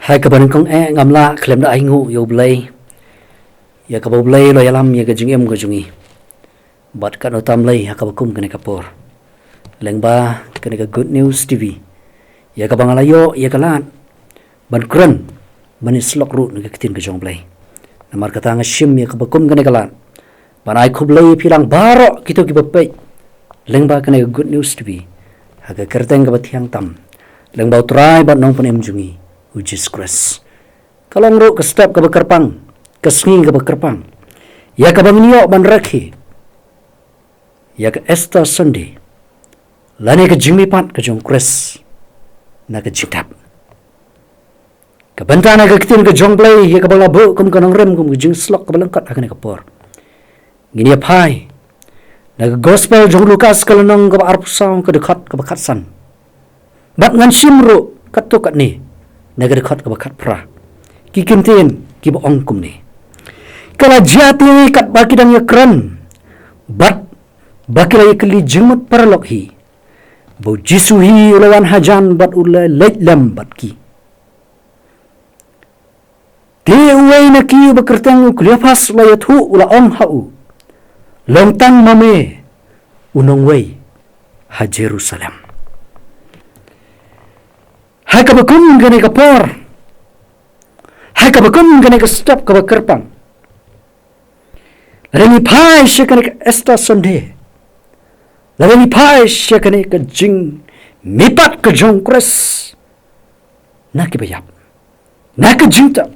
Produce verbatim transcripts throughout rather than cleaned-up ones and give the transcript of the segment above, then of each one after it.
Hai kaba nyngkong eh ngam lah khlem da ai nguh ïa U Blei, ïa kaba U Blei u la ïalam ïa ka jingim ka jong ngi. Bad katno tam lei ha kaba kum kane ka por, lyngba kane ka Good News T V, ïa kaba nga la ïoh ïa ka lad ban kren, ban ïasyllok ruh na ka ktien ka jong U Blei. Namar kata nga shim ïa kaba kum kane ka lad ban ai khublei ïa phi lang baroh kito kiba peit lyngba kane ka Good News T V ha ka kyrteng kaba thiang tam, lyngba U Trai bad Nongpynim jong ngi, U Jisu Khrist. Ka long ruh ka step kaba kyrpang, ka sngi kaba kyrpang, ïa kaba ngin ïoh ban rakhe ïa ka Easter Sunday, lane ka jingmihpat ka jong U Khrist na ka jingtep. Ka bynta na ka ktien ka jong U Blei ïa kaba la buh kum ka nongrim, kum ka jingïasyllok kaba lyngkot ha kane ka por, ngin ïa phai na ka Gospel jong u Lukas, ka lynnong kaba arphew saw, ka dkhot kaba khatsan. Bad ngan shim ruh katto katne na ka dkhot kaba khatphra. Ki kyntien kiba ong kumne: Ka la jia te katba ki dang ïakren bad ba ki la ïakylli jingmut paralok hi, ba U Jisu hi u la wan hajan bad u la leit lem bad ki. Te uwei na ki uba kyrteng u Kleopas u la ïathuh, u la ong ha u: Long tang ma me u nongwei ha Jerusalem. Ha kaba kum kane ka por, ha kaba kum kane ka step kaba kyrpang, lada ngi phai sha kane ka Easter Sunday, lada ngi phai sha kane ka jingmihpat ka jong U Khrist na kiba ïap, na ka jingtep,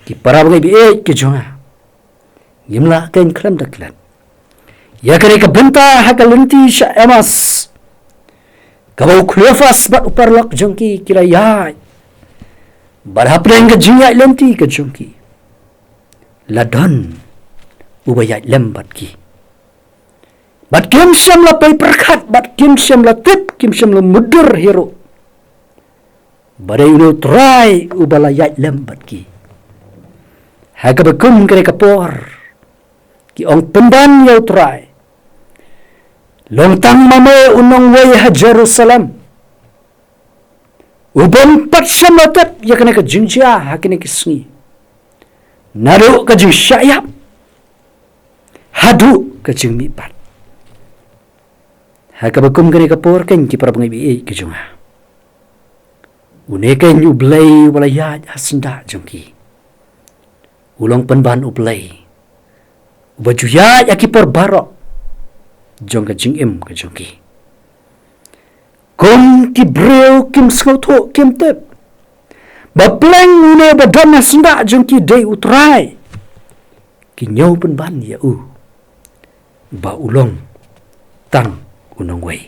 ki para bangeit baieit ki jong nga, ngim lah keiñ khlem da klet ïa kane ka bynta ha ka lynti sha Emmaus, kaba u Kleopas bad u paralok jong ki ki la ïaid, bad hapdeng ka jingïaid lynti ka jong ki la don uba ïaid lem bad ki. Bad kim shym la poi pyrkhat, bad kim shym la tip, kim shym la mutdur hi ruh ba dei une U Trai uba la ïaid lem bad ki. Ha kaba kum kane ka por, ki ong pynban ïa U Trai: Long tang ma me u nongwei ha Jerusalem. U bym pat shym la tip ïa kane ka jingjia ha kine ki sngi, naduh ka jingshah ïap haduh ka jingmihpat. Ha kaba kum kane ka por keiñ, ki para bangeit baieit ki jong nga, une keiñ U Blei uba la ïaid ha syndah jong ki, u long pynban U Blei uba ju ïaid ha ki por baroh jong ka jingim ka jong ki. Kum ki briew kim sngewthuh, kim tip ba pleng une ba don ha syndah jong ki dei U Trai, ki ñiew pynban ïa u ba u long tang u nongwei.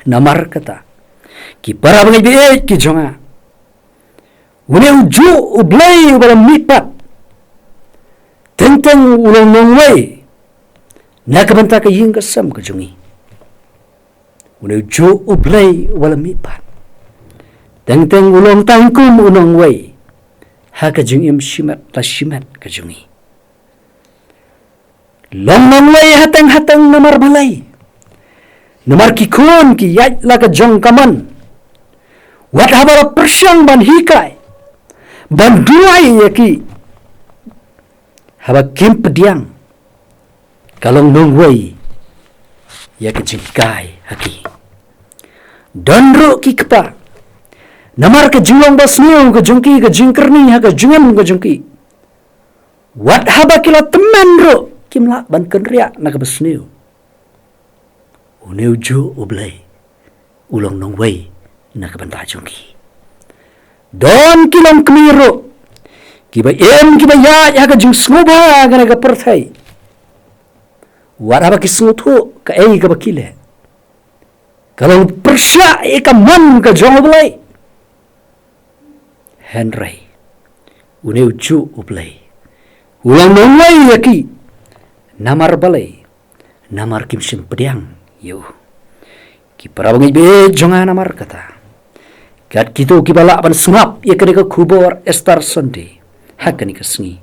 Namar kata, ki para bangeit baieit ki jong nga, une ujuh U Blei uba la mihpat, teng teng u long nongwei na ka bynta ka ïing ka sem ka jong ngi. Une ujuh U Blei uba la mihpat, teng teng u long tang kum u nongwei ha ka jingim shimet la shimet ka jong ngi. Long nongwei hateng hateng namar balei? Namar ki khun ki ïaid la ka jong ka mon. Wat haba la pyrshang ban hikai, ban duwai ïa ki, haba kim pdiang, ka long nongwei ïa ka jinghikai ha ki. Don ruh ki kpa, namar ka jinglong basniew ka jong ki, ka jingkyrni ha ka jingim ka jong ki, wat haba ki la tymmen ruh kim lah ban kynriah na ka basniew. Une ujuh U Blei u long nongwei na ka bynta jong ki. Don ki longkmie ruh kiba im kiba ïaid ha ka jingsngewbha kane ka pyrthei, wat haba ki sngewthuh kaei kaba ki leh, ka long pyrshah ïa ka mon ka jong U Blei. Hynrei une ujuh U Blei u long nongwei ïa ki. Namar balei? Namar kim shym pdiang ïa u. Ki para bangeit baieit jong nga, namar kata, kat kito kiba lah ban sngap ïa kane ka khubor Easter Sunday ha kane ka sngi,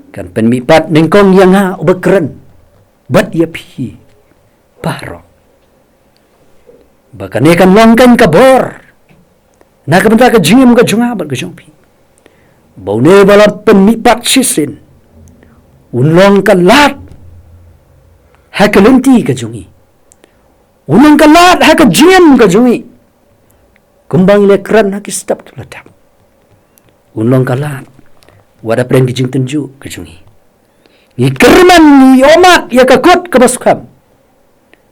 kan pynmihpat nyngkong ïa nga uba kren bad ïa phi baroh, ba kane kan long keiñ ka bor na ka bynta ka jingim ka jong nga bad ka jong phi, ba une ba la pynmihpat shisien un long ka lad ha ka lynti ka jong ngi, un long ka lad ha ka jingim ka jong ngi. Kumba ngi la kren ha ki step ki la dep, un long ka lad wat hapdeng ki jingtynjuh ka jong ngi. Ngi kyrmen, ngi ïohmad ïa ka kot kaba skhem.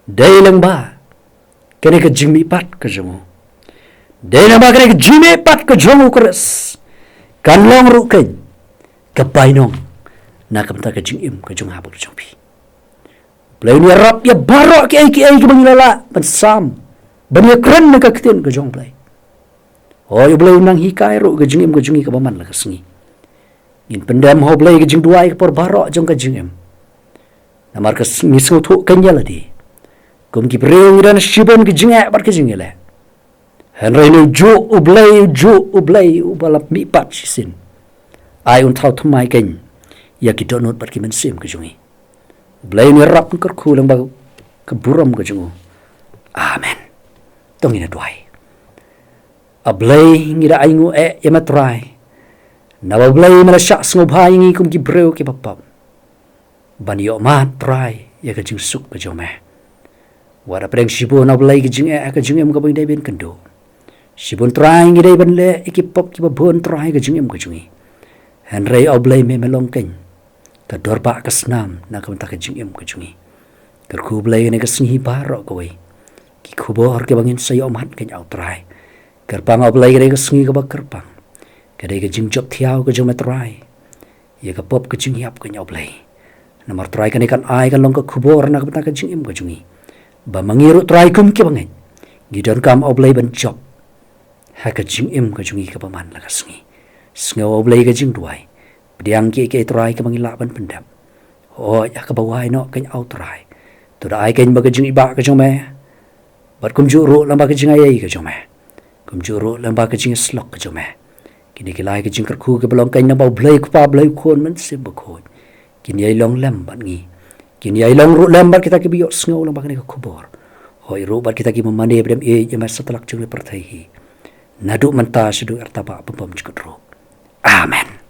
Dei lyngba kane ka jingmihpat ka jong u. Dei lyngba kane ka jingmihpat ka jong u Khrist, kan long ruh kane ka bainong na ka bynta ka jingim ka jong nga bad ka jong phi. Blei un ïarap ïa baroh kiei kiei kiba ngi la lah ban sam, ban ïakren na ka ktien ka jong Blei. Hooid, U Blei un nang hikai ruh ka jingim ka jong ngi kaba man la ka sngi. Ngin pyndem ha U Blei ka jingduwai ka por baroh jong ka jingim. Namar ka s-, ngi sngewthuh kane ïa lade, kum ki briew ngi don shibun ki jingeh bad ki jingïaleh. Hynrei une ujuh U Blei, ujuh U Blei uba la mihpat shisien, ai un thaw thymmai kane ïa ki dohnud bad ki mynsiem ka jong ngi. U Blei un ïarap, un kyrkhu lyngba ka burom ka jong u. Amen. To ngin ïa duwai. A Blei, ngi da ainguh eh ïa me Trai, naba U Blei me la shah sngewbha ïa ngi kum ki briew kiba pop, ban ïohmad Trai ïa ka jingsuk ka jong me. Wat hapdeng shibun, A Blei, ka jingeh ha ka jingim kaba ngi dei ban kynduh, shibun Trai ngi dei ban leh ïa ki pop kiba bun Trai ha ka jingim ka jong ngi. Hynrei A Blei, me me long kane ka dorbah ka snam na ka bynta ka jingim ka jong ngi. Kyrkhu Blei, kane ka sngi baroh kawei, ki khubor kiba ngin sa ïohmad kane A Trai, kyrpang A Blei, kane ka sngi kaba kyrpang, ka dei ka jingjop thiaw ka jong me Trai ïa ka pop ka jingïap kane A Blei. Namar Trai, kane kan ai kan long ka khubor na ka bynta ka jingim ka jong ngi, ba ma ngi ruh Trai kum kiba ngeit, ngi donkam A Blei ban jop ha ka jingim ka jong ngi kaba man la ka sngi. Sngew A Blei ka jingduwai, pdiang kiei kiei Trai kaba ngi lah ban pyndep. Hooid, ha kaba wai noh kane A Trai, to da ai kane ba ka jingibah ka jong me, bad kumjuh ruh lyngba ka jingaiei ka jong me, kumjuh ruh lyngba ka jingïasyllok ka jong me, kine ki lai ka jingkyrkhu kiba long kane na U Blei Kpa, Blei Khun, Mynsiem Bakhuid, kin ïai long lem bad ngi. Kin ïai long ruh lem bad kita kiba ïohsngew lyngba kane ka khubor. Hooid, ruh bad kita kiba mane bad im ïeit ïa me satlak jong ka pyrthei hi, naduh mynta shaduh arta ba bym bym jukut ruh. Amen.